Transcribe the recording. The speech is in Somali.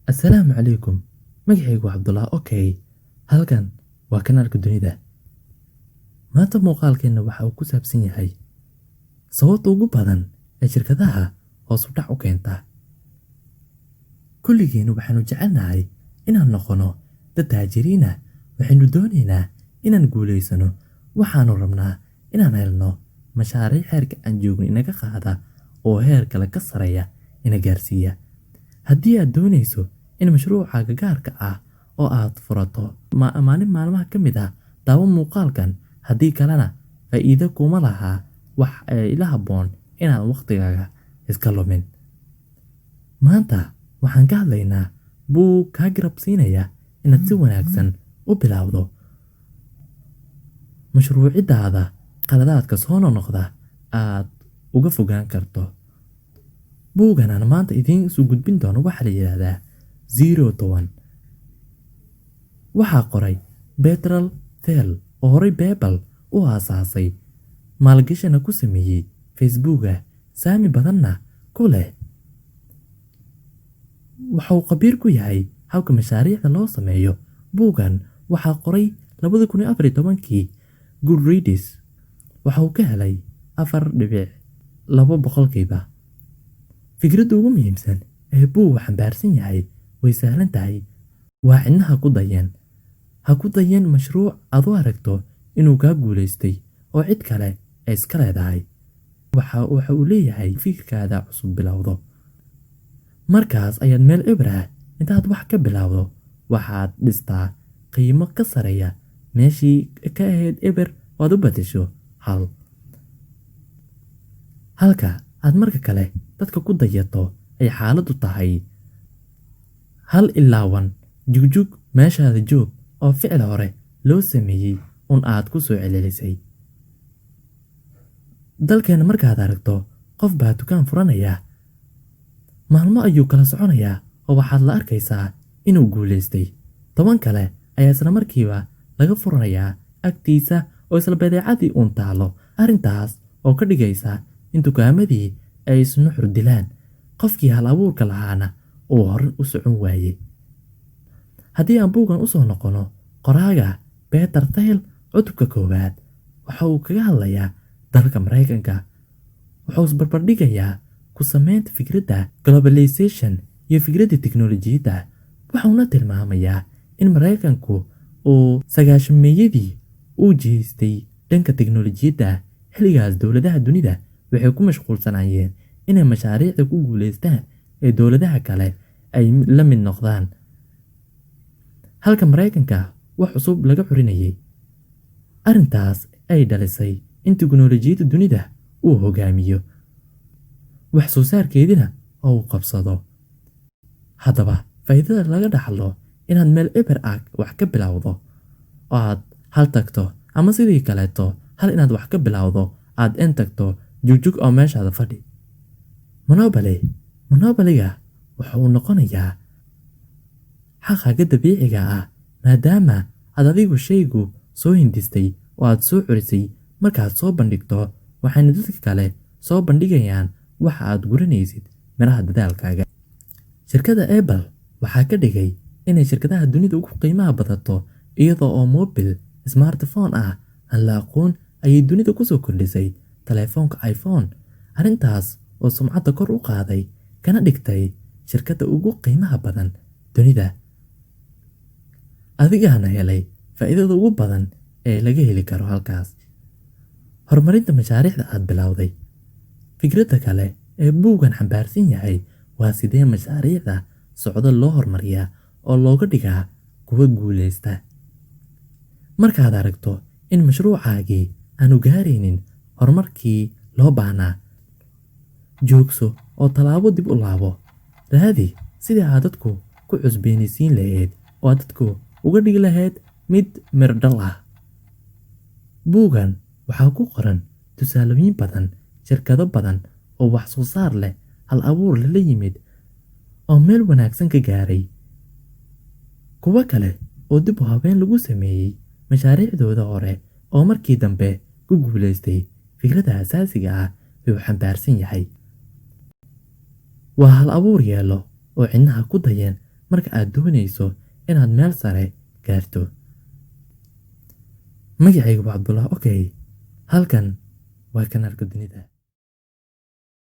Assalaamu calaykum. Magacaygu waa Cabdullah. Okay, halkan waa kanaalka dunida. Maanta muuqaalkeenna waxa uu ku saabsan yahay sababta ugu badan ee shirkadaha hoos u dhac u keenta. Kulligeen waxaanu jecelnahay inaan noqono dad taajiriin ah. Waxaynu doonaynaa inaan guulaysano. Waxaanu rabnaa inaan helno mashaariic heerka aan joogno inaga qaada oo heer kale ka sareeya ina gaarsiiya. Haddii aad doonayso in mashruucaaga gaarka ah oo aad furato maalin maalmaha ka mid ah, daawo muuqaalkan. Haddii kalena faa'iido kuma laha, wax ila habboon inaad waqtigaaga iska lumin. Maanta waxaan ka hadlaynaa buug kaa garab siinaya inaad si wanaagsan u bilowdo mashruucidaada, qaladaadka soo noqnoqda aad uga fogaan karto. Buuggan aan maanta idiin soo gudbin doono waxaa la yidhaahdaa Zero to One. Waxaa qoray Peter Thiel oo horay PayPal u aasaasay, maalgashina ku sameeyey Facebooka, saami badanna ku leh. Waxa uu khabiir ku yahay habka mashaariicda loo sameeyo. Buuggan waxaa qoray 2014-kii. Goodreads waxa uu ka helay 4.2%. Fikradda ugu muhiimsan ee buuggu xambaarsan yahay way sahlan tahay: waa cidna ha ku dayan. Ha ku dayan mashruuc aad u aragto inuu kaa guulaystay oo cid kale ay iska leedahay. Waxa uu leeyahay fikirkaada cusub bilowdo. Markaas ayaad meel eber ah intaad wax ka bilowdo, waxaad dhistaa qiimo ka sareeya meeshii ka ahayd eber oo aad u beddesho hal. Halka aad marka kale dadka ku dayato ay xaaladdu tahay hal ilaa wan, jugjug, meeshaada joog oo ficil hore loo sameeyey un aad ku soo celcelisay. Dalkeena markaad aragto qof baa dukaan furanaya, maalmo ayuu kala soconayaa oo waxaad la arkaysaa inuu guulaystay. 10 kale ayaa isla markiiba laga furanayaa agtiisa oo isla badeecadii uun taalo, arrintaas oo ka dhigaysa in dukaamadii ay isnuxur dilaan, qofkii hal abuurka lahaana uu horan u socon waayey. Haddii aan buuggan u soo noqono, qoraaga Peter Thiel cutubka koowaad waxa uu kaga hadlayaa dalka Maraykanka. Wuxuu isbarbardhigayaa ku samaynta fikradda globalization iyo fikradda tiknoolajiyadda, waxuuna tilmaamayaa in Maraykanku uu 90-meeyadii uu jihaystay dhanka tiknoolajiyadda. Xilligaas dowladaha dunida waxay ku mashquulsanaayeen inay mashaariicda ku guulaystaan ee dowladaha kale ay la mid noqdaan, halka Maraykanka wax cusub laga curinayay. Arrintaas ay dhalisay in tiknoolajiyadda dunida uu hogaamiyo, wax soo saarkeedina oo uu qabsado. Haddaba, faa'iidada laga dhaxlo inaad meel eber ah wax ka bilowdo oo aad hal tagto, ama sidii kaleeto hal inaad wax ka bilowdo aad n tagto, jugjug oo meeshaada fadhi. Monopoly, monopolyga waxa uu noqonayaa xaqaaga dabiiciga ah, maadaama aad adigu shaygu soo hindistay oo aad soo curisay. Markaad soo bandhigto, waxayna dadka kale soo bandhigayaan waxa aad guranaysid miraha dadaalkaaga. Shirkadda Apple waxaa ka dhigay inay shirkadaha dunida ugu qiimaha badato iyadoo oo mobil smartphone ah aan la aqoon ayay dunida kusoo kordhisay taleefoonka iPhone, arrintaas oo sumcadda kor u qaaday kana dhigtay shirkadda ugu qiimaha badan dunida. Adigaana helay faa'iidada ugu badan ee laga heli karo halkaas: horumarinta mashaariicda aad bilowday. Fikradda kale ee buuggan xambaarsan yahay waa sidee mashaariicda socdo loo horumariyaa oo looga dhigaa kuwa guuleysta. Markaad aragto in mashruucaagii aanu gaaraynin horumarkii loo baahnaa, joogso oo tallaabo dib u laabo. Raadi sidii aad dadku ku cusboonaysiin lahayd oo aad dadku uga dhigi lahayd mid mirdhal ah. Buuggan waxaa ku qoran tusaalooyin badan, shirkado badan oo wax soo saar leh, hal abuur lala yimid oo meel wanaagsan ka gaaray, kuwo kale oo dib u habeyn lagu sameeyey mashaariicdooda hore oo markii dambe ku guulaystay fikradda asaasiga ah ee uu xambaarsan yahay. Waa hal abuur yeelo oo cidnaha ku dayan. Marka marka aad doonayso inaad meel sare gaarto. Magacaygu waa Cabdullah. Okay, halkan waa kanaalka dunida.